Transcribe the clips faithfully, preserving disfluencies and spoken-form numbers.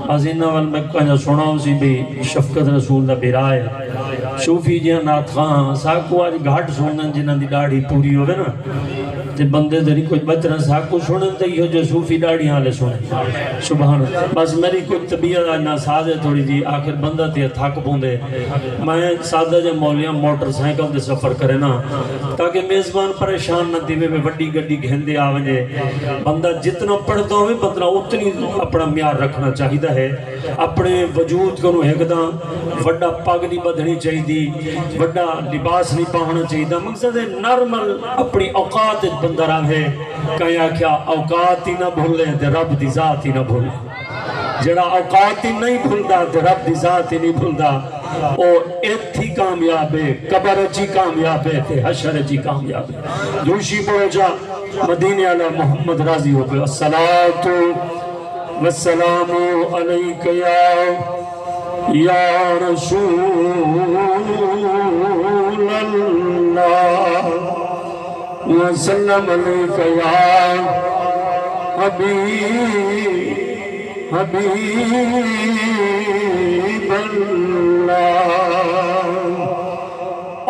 از انہاں ول میں کہاں سناؤں سی بھی شفقت رسول دا بھرا ہے۔ صوفی جیہاں نعت خواں ساکوں اج گھٹ سنن، جنہاں دی ڈاڑھی پوری ہووے نا، تے بندے دے نہیں کچھ بچنا، ساکوں سنن تے ایہو جے صوفی ڈاڑھیاں والے سنن۔ سبحان اللہ۔ بس میری کچھ طبیعت اج ناساز ہے تھوڑی جی، آخر بندہ تے تھک پوندے۔ میں سادہ جے مولیاں موٹر سائیکل تے سفر کرے نا، تاکہ میزبان پریشان نہ تھیوے، میں وڈی گڈی گھن دے آ ونجے۔ بندہ جتنا پڑھدا ہووے، بندہ اتنی اپنا معیار رکھنا چاہیدا ہے۔ اپنے وجود کنوں ہکداں وڈا پگ نہیں بدھنی چاہیدی، وڈا لباس نہیں پاونا چاہیدا۔ مقصد ہے نارمل اپنی اوقات وچ بندہ رہے۔ کہیں آکھیا، "اوقات ہی نہ بھلے تے رب دی ذات ہی نہ بھلے۔" جڑا اوقات ہی نہیں بھلدا تے رب دی ذات ہی نہیں بھلدا، او اتھی کامیاب ہے، قبر اچ ہی کامیاب ہے تے حشر اچ ہی کامیاب ہے۔ دوشی پڑھو جا، مدینے والا محمد راضی ہو پئے۔ الصلاۃ والسلام علیک یا، یا رسول اللہ، وسلم علیک یا حبیب، حبیب اللہ۔ آ،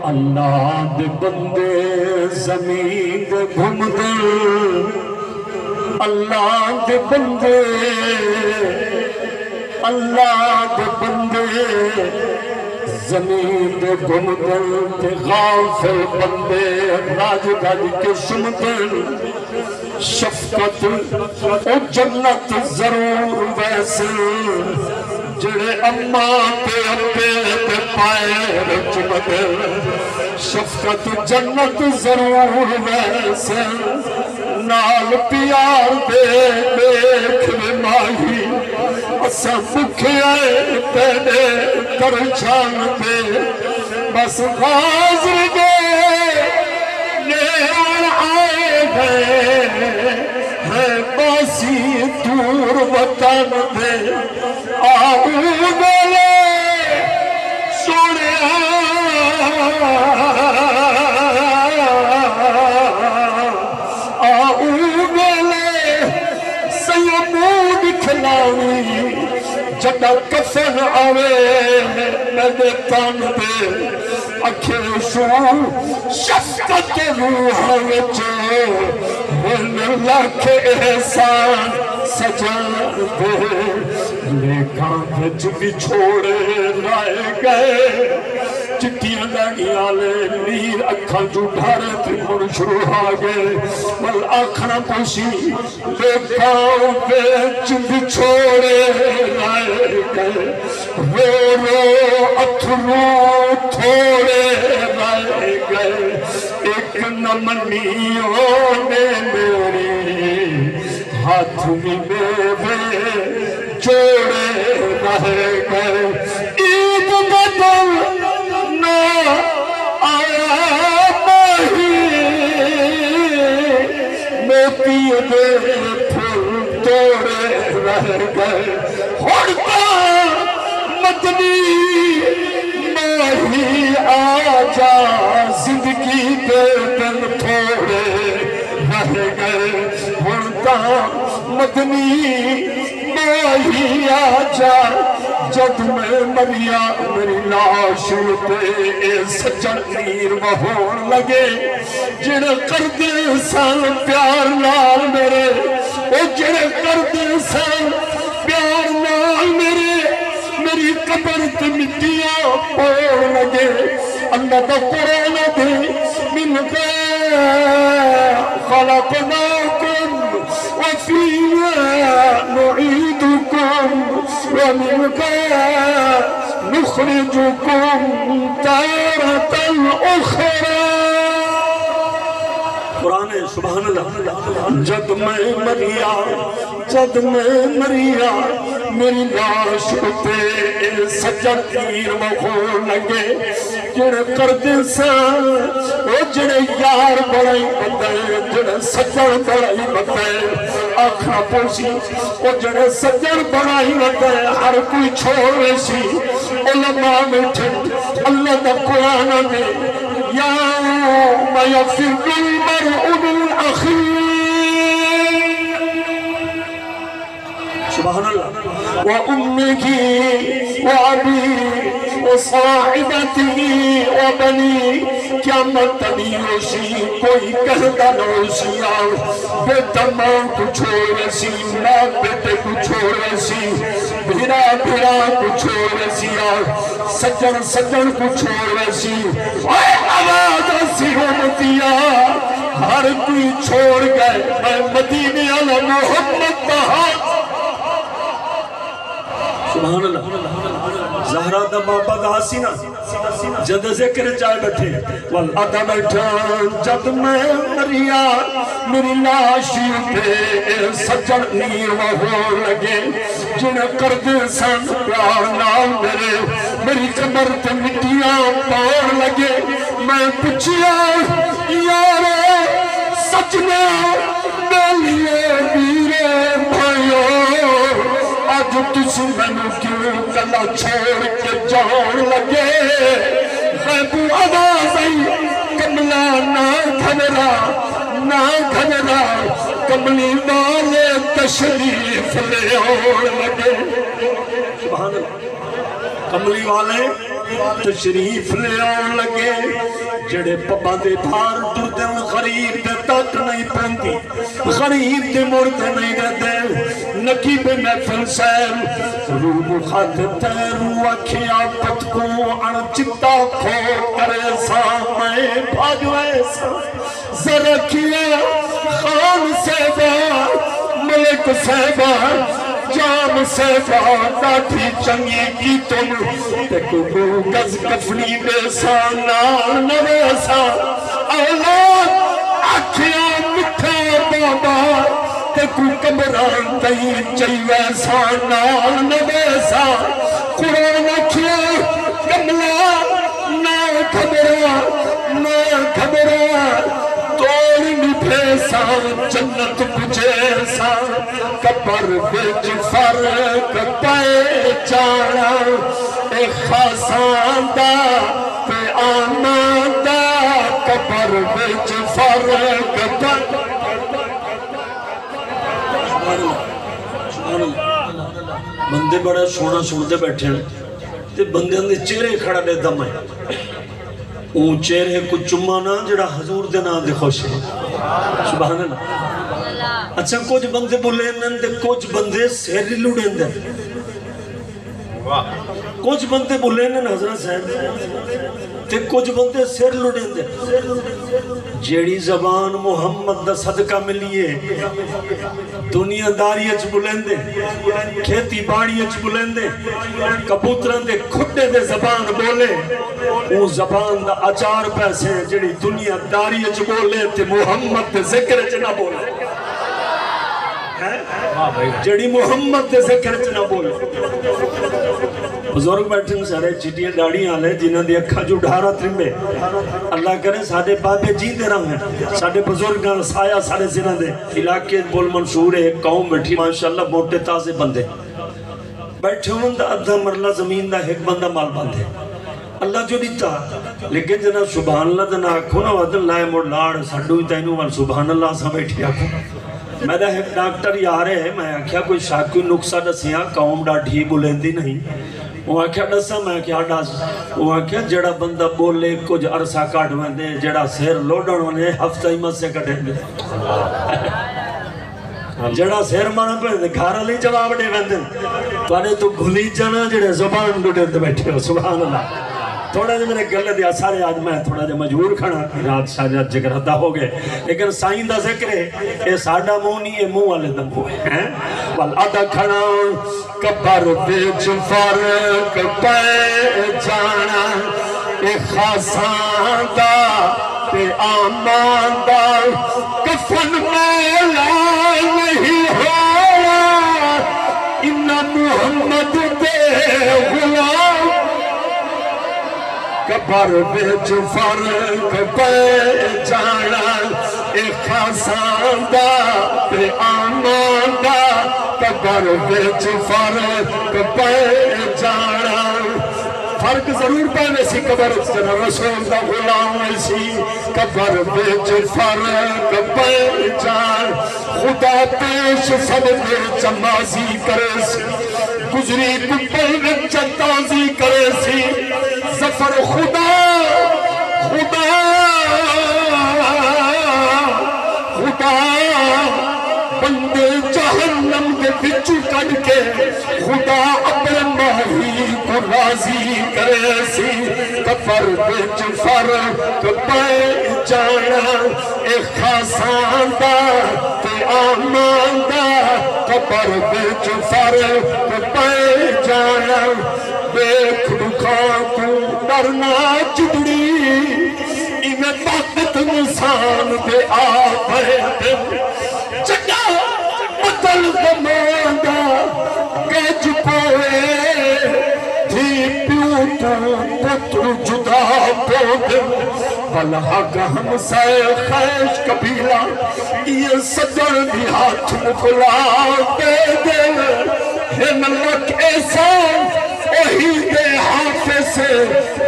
اللہ دے بندے زمین دے گھمدن، اللہ دے بندے، اللہ دے بندے زمین دے گھمدن تے غافل بندے رج گج کے سمدن۔ شفقت او جنت ضرور ویسن، جڑے اماں تے ابے دے پیر چمدن۔ شفقت جنت ضرور ویسن، نال پیار دے ݙیکھ وے ماہی، اساں بکھے آئے تیݙے درشان تے۔ بس حاضر دے نیڑ آئے گئے ہیں، باسی دور وطن دے۔ آؤ ویلے سوہݨیا، آؤ ویلے سئیں منہ ݙکھلاویں، جݙاں کفن آوے میݙے تن دے۔ اکھیں سوں شفقت روح وچ ہن لکھ احسان سجݨ دے۔ لیکھاں وچ وچھوڑے رہ ڳئے، چٹیاں داڑھیاں آلے نیر اکھاں چوں ڈھارے تھمݨ شروع ہا ڳئے۔ ول آکھݨا پوسی، لیکھاں وچ وچھوڑے رہ ڳئے، رو رو اتھرو تھوڑے رہ ڳئے۔ ہک نہ منی اونے میݙی، ہتھ وی میݙے جوڑے رہ ڳئے۔ عید دا ݙینھ نہ آیا ماہی، موتی دے پھل توڑے رہ ڳئے۔ ہݨ تاں مدنی ماہی آ جا، زندگی دے ݙینھ تھوڑے رہ ڳئے۔ ہݨ تاں مدنی ماہی آ جا، جد میں مریا میݙی لاش اتے اے سڄݨ نیر وہوݨ لڳے۔ جڑے کردے سن پیار نال میݙے، او جڑے کردے سن پیار نال میݙے، میݙی قبر تے مٹیاں پوݨ لڳے۔ اللہ دا قرآن دے، منها خلقناكم وفيها نعيدكم ومنها نخرجكم تارة أخرى۔ قرآن ہے، سبحان اللہ۔ جد میں مریا، جد میں مریا، میݙی لاش اتے اے سڄݨ نیر وہوݨ لڳے۔ جڑے کردے سن، او جڑے یار بݨائی ودے، جڑے سڄݨ بݨائی ودے، آکھݨا پوسی، او جڑے سڄݨ بݨائی ودے، ہر کوئی چھوڑ ویسی۔ علماء ٻیٹھن، اللہ دا قرآن آندے، يوم يفر المرء من أخيه۔ سبحان اللہ۔ وأمه وأبيه وصاحبته وبنيه، قیامت تݙی ہوسی، کوئی کہیں دا نہ ہوسی۔ آ بیٹا ماں کوں چھوڑ ویسی، ماں بیٹے کوں چھوڑ ویسی، بھرا بھرا کوں چھوڑ ویسی۔ آ سڄݨ سڄݨ کوں چھوڑ ویسی۔ اوئے آواز اسی امتیا، ہر کوئی چھوڑ ڳئے، میں مدینے والا محمد دا ہاتھ۔ سبحان اللہ۔ زہرا دا بابا دا آسی نا، جد ذکر چائے بیٹھے، ول ادا بیٹھا، جد میں مریا، میری لاش تے اے سڄݨ نیوا ہون لڳے۔ جن کردے سن پیار نال میرے، میری قبر تے مٹیاں پاون لگے۔ میں پچھیا، یار سجنا، ٻیلیے ویرے بھائیو، اڄ تسی مینوں کیوں کلا چھوڑ کے جان لگے؟ میں بو آواز آئی، کملا نہ گھبرا، نہ گھبرا، کملی والے تشریف لے آن لگے۔ سبحان اللہ۔ کملی والے تشریف لے آن لگے۔ جڑے پباں دے بھار ٹردن، غریب دے تک نہیں پہنتی، غریب دے مڑ تے نہیں رہندے۔ نقیب محفل صاحب، رو مخاطب تے رو اکھیاں پتکوں اݨ چتا کھو کرے سا، میں بھاگ ویسا۔ زرخیہ خان صاحبہ، ملک صاحبہ، جام صاحبہ، ݙاڈھی چنڳی کیتن، تیکوں ݙو گز کفنی ݙیساں، نال نہ ویساں۔ اولاد آکھیا مٹھا بابا، تیکوں قبراں تئیں چئی ویساں، نال نہ ویساں۔ قرآن آکھیا کملا نہ گھبرا، نہ گھبرا، توڑ نبھیساں، جنت پڄیساں۔ قبر وچ فرق پئے جاݨا، اے خاصاں دا تے عاماں دا، قبر وچ فرق پئے۔ سبحان اللہ، سبحان اللہ۔ بندے بڑا سوہݨا سݨدے ٻیٹھے ہن تے بندیاں دے چہرے کھڑا ݙیہدا میں۔ اوں چہرے کوں چماں نا جیڑھا حضور دے ناں تے خوش ہے۔ سبحان اللہ۔ اچھا، کجھ بندے ٻلیندن تے کجھ بندے سر لڑیندن۔ کجھ بندے ٻلیندن حضرت صاحب تے کجھ بندے سر لڑیندن۔ جیڑھی زبان محمد دا صدقہ ملی ہے، دنیا داری اچ ٻلیندے، کھیتی باڑی اچ ٻلیندے، کبوتراں دے کھڈے تے زبان ٻولے، اوں زبان دا اچار پیسے۔ جیڑھی دنیا داری اچ ٻولے تے محمد دے ذکر اچ نہ ٻولے۔ ہیں؟ جیڑھی محمد دے ذکر اچ نہ ٻولے۔ بزرگ ٻیٹھن سارے چٹیاں ݙاڑھیاں والے، جنہاں دی اکھاں چوں ڈھارا ترمبے۔ اللہ کرے ساݙے بابے جیندے رہون، ساݙے بزرگاں دا سایہ ساݙے سراں دے۔ علاقے بول منصور ہے، قوم ٻیٹھی ماشاءاللہ موٹے تازے بندے۔ ٻیٹھے ہون تاں ادھا مرلہ زمین دا ہک بندہ مال بند ہے۔ اللہ جو ݙتا، لیکن جنہاں سبحان اللہ دا نہ آکھو نا، وادن لائے مڑ لاڑ ساݙو ہی تینوں ول سبحان اللہ اساں ٻیٹھے آکھو۔ میݙا ہک ڈاکٹر یار ہے، میں آکھیا کوئی شک، کوئی نقصہ ݙسیاں، قوم ݙاڈھی ٻلیندی نہیں۔ اوں آکھیا ݙساں، میں آکھیا ݙس۔ اوں آکھیا جیڑھا بندہ ٻولے کجھ عرصہ کڈھ ویندے، جیڑھا سر لوڈݨ ویندے ہفتہ ہی مسے کڈھیندے۔ جیڑھا سر مارݨ پئے تے گھر آلی جواب ݙے ویندن۔ تہاݙے توں گھلیجݨ جیڑھے زبان ݙوݙے تے ٻیٹھے ہو، سبحان اللہ۔ تھوڑا جیہا میرے گلے دے اثر ہے، اڄ میں تھوڑا جیہا مجبور کھڑا، رات شاید جگرا دا ہو ڳئے، لیکن سائیں دا ذکر ہے، اے ساݙا منہ نہیں، اے منہ والے دا منہ ہے، ہیں؟ ول ادا کھڑا۔ قبر وچ فرق پئے جاݨا، اے خاصاں دا تے عاماں دا۔ کفن میلا نہیں ہونا، انہاں محمد دے غلام۔ قبر وچ فرق پئے جاݨا، اے خاصاں دا تے عاماں دا۔ قبر وچ فرق پئے جاݨا۔ فرق ضرور پے ویسی، قبر اچ جناب رسول دا غلام ویسی۔ قبر وچ فرق پے جان، خدا پیش سب دے چمازی کریسی، گزری قبر وچ چتازی کریسی۔ ظفر خدا، خدا، خدا بندے جہنم دے وچوں کڈھ کے، خدا اپݨے ماہی کوں راضی کریسی۔ قبر وچ فرق پے جانا، اے خاصاں دا تے عاماں دا۔ قبر وچ فرق پے جانا، ݙیکھ ݙکھاں کوں ݙر نہ چدڑی، ایویں طاقت انسان دے آ پئے تے۔ چنڳا بدل زمان دا گج پووے، دھی پیو توں پتر جدا پوندن۔ ول حق ہمسائے خویش قبیلہ، ایہ سڄݨ دی ہتھ مکلا ݙیندن۔ ہن لکھ احسان اوہی دے حافظ،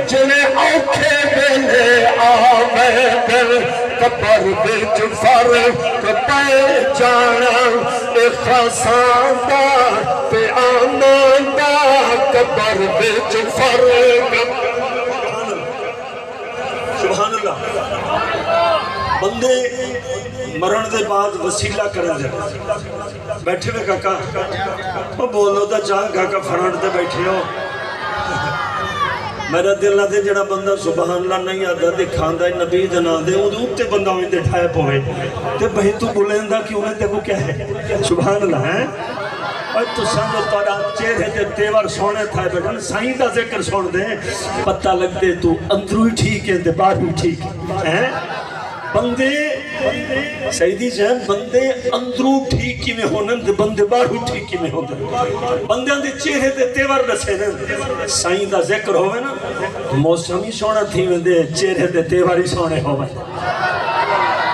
جیڑھے اوکھے ویلے آویندن۔ قبر وچ فرق پے جانا، اے خاصاں دا تے عاماں دا۔ قبر وچ فرق۔ سبحان اللہ۔ بندے مرݨ دے بعد وسیلہ کریندے۔ بیٹھے وے کاکا، او بولو تاں چا کاکا، فرنٹ تے بیٹھے ہو۔ میرا دل آہدے جیڑھا بندہ سبحان اللہ نہیں آہدا، دکھاندا ہے نبی دے ناں دے، اوندے اتے بندہ اوندے ٹھائے پوے۔ تے بھئی توں بلیندا کیوں ہے، تیکوں کیا ہے؟ سبحان اللہ، ہیں؟ اوئے تساں جو تہاݙا چہرے تے تیور سوہݨے تھائے بیٹھن، سائیں دا ذکر سݨدے، پتہ لڳدے توں اندروں ہی ٹھیک ہے تے ٻاہروں ہی ٹھیک ہے، ہیں؟ بندے، سیدی جان، بندے اندروں ٹھیک کیویں ہوندن تے بندے ٻاہروں ٹھیک کیویں ہوندن؟ بندیاں دے چہرے تے تیور ݙسیندن۔ سائیں دا ذکر ہووے نا، موسم ہی سوہݨا تھی ویندے، چہرے تے تیور ہی سوہݨے ہوون۔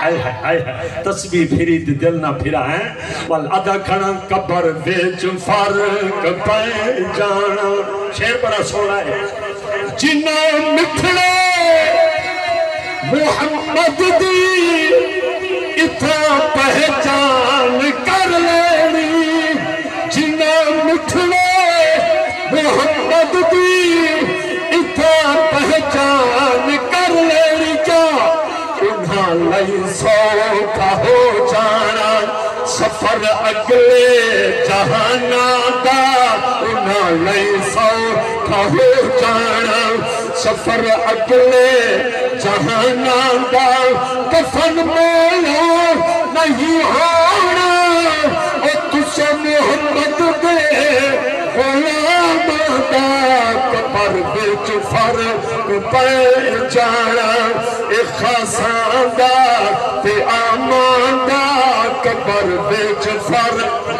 ہائے ہائے، ہائے ہائے، تسبیح پھری تے دل نہ پھرا ہے۔ ول ادھا کھڑا قبر وچ فرق پے جانا۔ شعر بڑا سوہݨا ہے۔ جنہاں مٹھڑے محمد دی اتھاں پہچان کر لینی، جنہاں مٹھڑے محمد دی اتھاں پہچان کر لینی، کیا انہاں لئی سوکھا ہو جانا سفر اڳلے جہاناں دا؟ انہاں لئی سوکھا ہو جانا سفر اڳلے جہاناں دا۔ کفن مولا نہیں ہونا، او تساں محمد دے غلاماں دا۔ قبر وچ فرق پے جانا، اے خاصاں دا تے عاماں دا۔ قبر وچ فرق،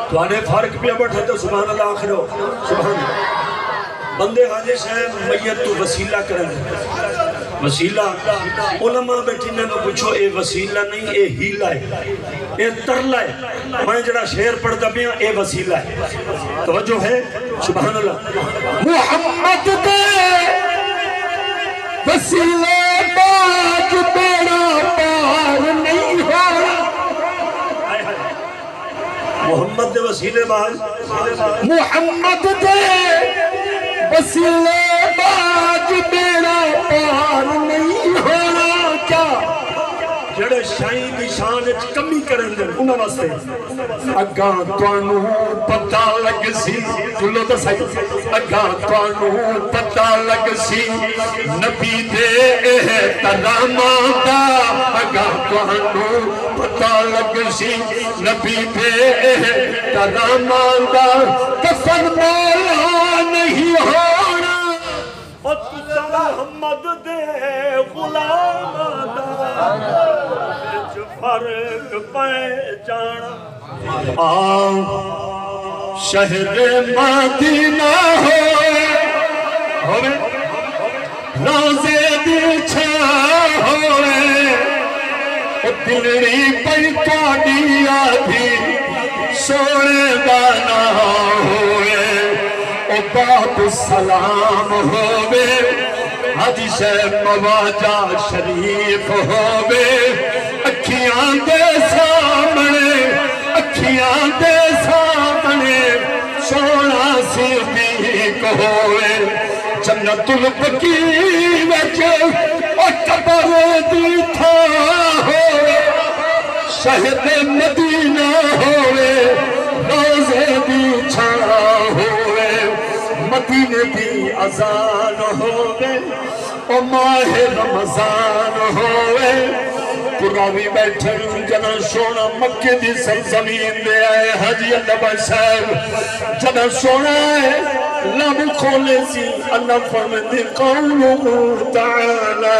تہاݙے فرق پیا بیٹھے تے سبحان اللہ آکھو، سبحان اللہ۔ بندے حاجی صاحب میت توں وسیلہ کرن، وسیلہ، علماء بیٹھے، انہاں کوں پچھو، اے وسیلہ نہیں، اے حیلہ ہے، اے ترلہ ہے۔ میں جڑا شعر پڑھدا پیاں، اے وسیلہ ہے۔ توجہ ہے؟ سبحان اللہ۔ محمد دے وسیلے بعد بیڑا پار نہیں ہونا۔ محمد دے وسیلے بعد، محمد دے وسیلے بعد بیڑا پار نہیں ہونا۔ کیا؟ جڑے شاہی دی شان وچ کمی کرن دے، انہاں واسطے۔ اگاں تانوں پتہ لگسی، بولو تاں صحیح، اگاں تانوں پتہ لگسی نبی دے احتراماں دا، اگاں تانوں پتہ لگسی نبی دے احتراماں دا۔ کفن مولا نہیں ہونا، او تساں محمد دے غلاماں دا، وچ فرق پے جانا۔ آ شہر مدینہ ہووے، ہووے، روضے دی چھاں ہووے، او دلڑی پئی تہاݙی آدھی سوہݨے دا ناں ہووے۔ او باب السلام ہووے، حج شے مواجہ شریف ہووے، اکھیاں دے سامنے، اکھیاں دے سامنے سوہݨا صدیق ہووے، جنت البقیع وچ او قبر دی تھاں ہووے، شہد مدینہ ہووے، روضے دی چھاں ہووے، مدینے دی اذان ہووے، او ماہ رمضان ہووے۔ قرآوی ٻیٹھن، جݙاں سوہݨا مکے دی سرزمین دے آئے، حاجی اللہ بخش صاحب، جݙاں سوہݨا آئے، لب کھولے سی، اللہ فرمیندے، قوله تعالی،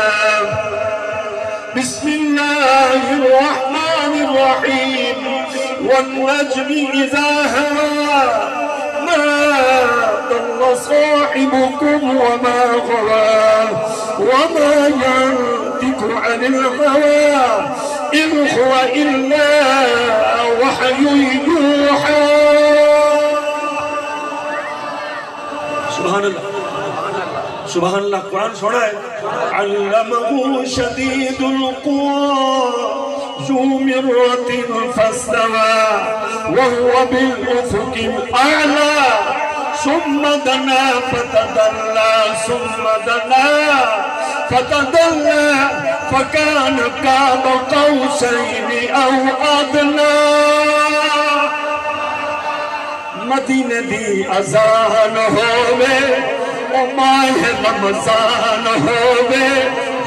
بسم الله الرحمن الرحيم، والنجم إذا هوى، ما ضل صاحبكم وما غوى، وما ينطق عن الهوى، إن هو إلا وحي يوحى۔ سبحان اللہ، سبحان اللہ، قرآن سوہݨا ہے۔ علمه شديد القوى، ذو مرة فاستوى، وهو بالأفق الأعلى، ثم دنا فتدلى، ثم دنا فتدلى، فكان قاب قوسين أو أدنى۔ مدینے دی اذان ہووے، او ماہ رمضان ہووے،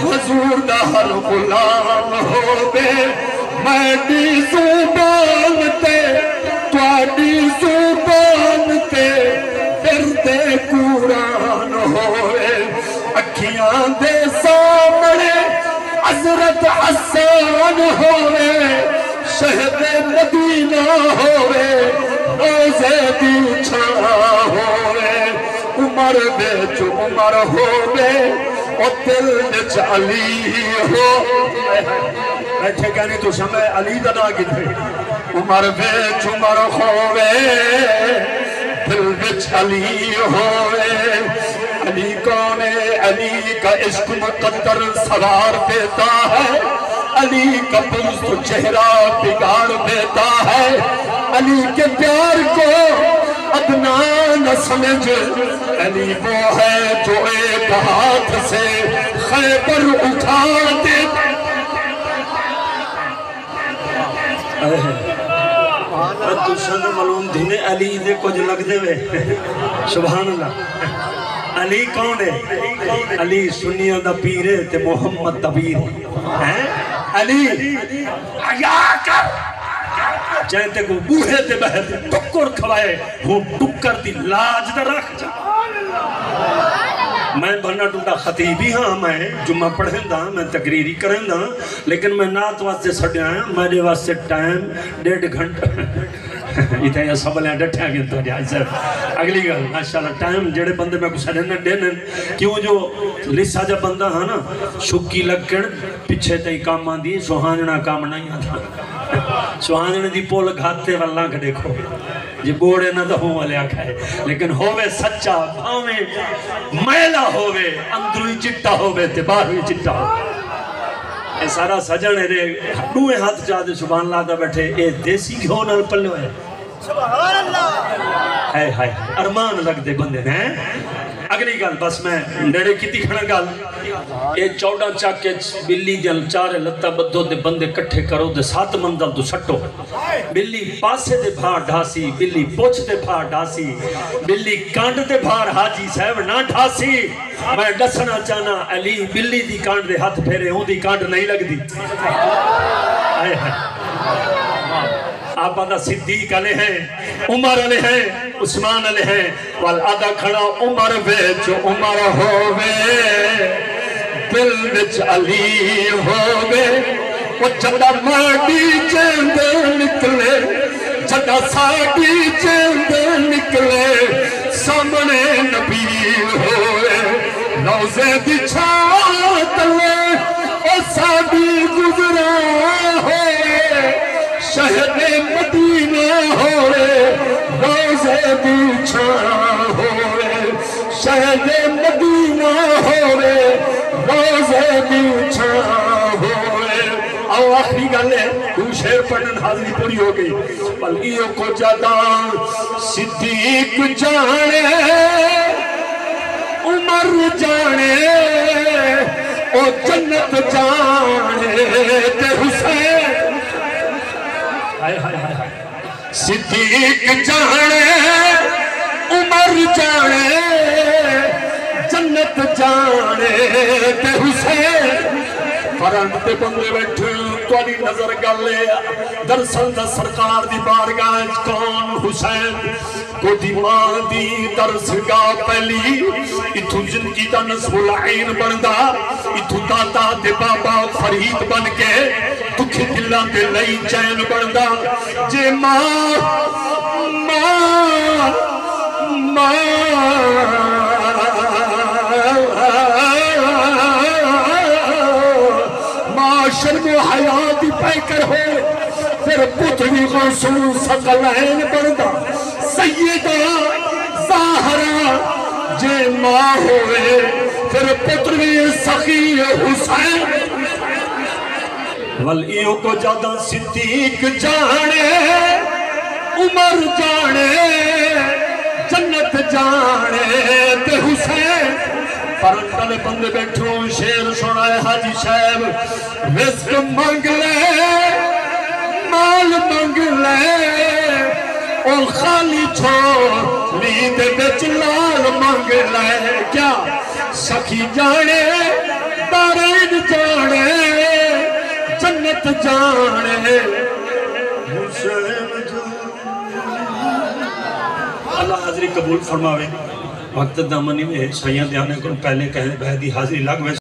حضور دا ہر غلام ہووے، میݙی زبان تے، تہاݙی زبان تے ورد قرآن ہووے، اکھیاں دے سامنے حضرت حسن ہووے، شہد مدینہ ہووے، روضے دی چھاں ہووے، عمر وچ عمر ہووے، او دل وچ علی ہو۔ ٻیٹھے کہنی تساں، میں علی دا ناں کیتے۔ عمر وچ عمر ہووے، دل وچ علی ہووے۔ علی کون ہے؟ علی کا عشق مقدر سوار دیتا ہے، علی کا بغض تو چہرہ بگاڑ دیتا ہے۔ علی کے پیار کو ادنیٰ نہ سمجھ، علی وہ ہے جو ایک ہاتھ سے خیبر اٹھا دیتا ہے۔ اے، اے تساں دے معلوم تھیندے علی دے کجھ لڳدے وے۔ سبحان اللہ۔ علی کون ہے؟ علی سنیاں دا پیر ہے تے محمد دا ویر ہے۔ ہیں؟ علی، حیا کر۔ جیں تے کو بوہے تے ٻہہ تے ٹکر کھوائے، ہوں ٹکر دی لاج دا رکھ جا۔ میں بھنا ٹنڈا خطیب ہی ہاں، میں جمعہ پڑھیندا، میں تقریر ہی کریندا، لیکن میں نعت واسطے سݙیا ہاں، میݙے واسطے ٹائم ݙیڈھ گھنٹہ۔ اتھاں یا سب لیاں ڈٹھا گن تو جائے سر۔ اگلی گل، ماشاءاللہ، ٹائم جڑے بندے میں کو سڈن ڈین، کیوں جو لسا جا بندہ ہاں نا، شکی لکڑ پچھے تئی کام آندی، سہانجنا کام نہیں آندا۔ سہانجنے دی پول گھاتے ول لنگھ ݙیکھو، جے ٻوڑے نہ تاں ہوں والے آکھا ہے، لیکن ہووے سچا، بھاویں میلا ہووے، اندروں ہی چٹا ہووے تے ٻاہروں ہی چٹا ہووے۔ اے سارا سجن ہے دے ݙوہیں ہتھ چا تے سبحان اللہ دا بیٹھے، اے دیسی گھیو نال پلو ہے۔ سبحان اللہ۔ ہائے ہائے، ارمان لڳدے بندے نے۔ اگلی گل بس میں نیڑے کیتی کھڑا گل۔ اے چوݙاں چک اچ ٻلی دیاں چار لتاں ٻدھو تے بندے کٹھے کرو تے ست منزل توں سٹو۔ ٻلی پاسے دے بھا ڈھاسی، ٻلی پچھ دے بھا ڈھاسی، ٻلی کنڈ دے بھا حاجی صاحب نہ ڈھاسی۔ میں ݙسݨا چاہنا، علی ٻلی دی کنڈ دے ہتھ پھیرے، اوندی کنڈ نہیں لڳدی۔ ہائے ہائے۔ آپ آہدا صدیق علیہ ہیں، عمر علیہ ہیں، عثمان علیہ ہیں، ول آہدا کھڑا عمر وچ عمر ہووے، دل وچ علی ہووے۔ او جݙاں ماݙی جیندے نکلے، جݙاں ساݙی جیندے نکلے، سامݨے نبی ہووے، روضے دی چھاں تلے او ساݙی گزران ہووے، شہد مدینہ ہووے، روضے دی چھاں ہووے۔ شہد مدینہ ہووے، روضے دی چھاں ہووے۔ او آخری گل ہے، ݙو شعر پڑھن، حاضری پوری ہو ڳئی۔ بھل ایہو کجھ ادا صدیق ڄاݨے، عمر ڄاݨے، او جنت ڄاݨے تے حسین۔ ہائے ہائے ہائے ہائے۔ صدیق ڄاݨے، عمر ڄاݨے، جنت ڄاݨے تے حسین۔ فرنٹ تے بندے ٻیٹھے، تہاݙی نظر ڳل ہے۔ دراصل دا سرکار دی بارگاہ اچ کون؟ حسین۔ اوندی ماں دی درسگاہ پہلی، اتھوں زندگی دا نصب العین بݨدا، اتھوں دادا تے بابا فرید بݨ کے دکھی دلاں دے لئی چین بݨدا۔ جے ماں، ماں، ماں، ماں شرم و حیا دی پیکر ہووے، پھر پتر وی غوث ثقلین بݨدا۔ سیدہ زہرا جے ماں ہووے، پھر پتر وی سخی حسین۔ ول ایہو کجھ ادا صدیق ڄاݨے، عمر ڄاݨے، جنت ڄاݨے تے حسین۔ فرنٹ آلے بندے ٻیٹھو، شعر سݨائے حاجی صاحب۔ رزق منگ لے، مال منگ لے، او خالی جھولی دے وچ لال منگ لے۔ کیا؟ سخی ڄاݨے، دارین ڄاݨے، جنت ڄاݨے، حسین ڄاݨے۔ اللہ حاضری قبول فرماوے۔ وقت دا منی وے، سائیاں دے آوݨ کوں پہلے کہیں ٻئے دی حاضری لڳ ویسی۔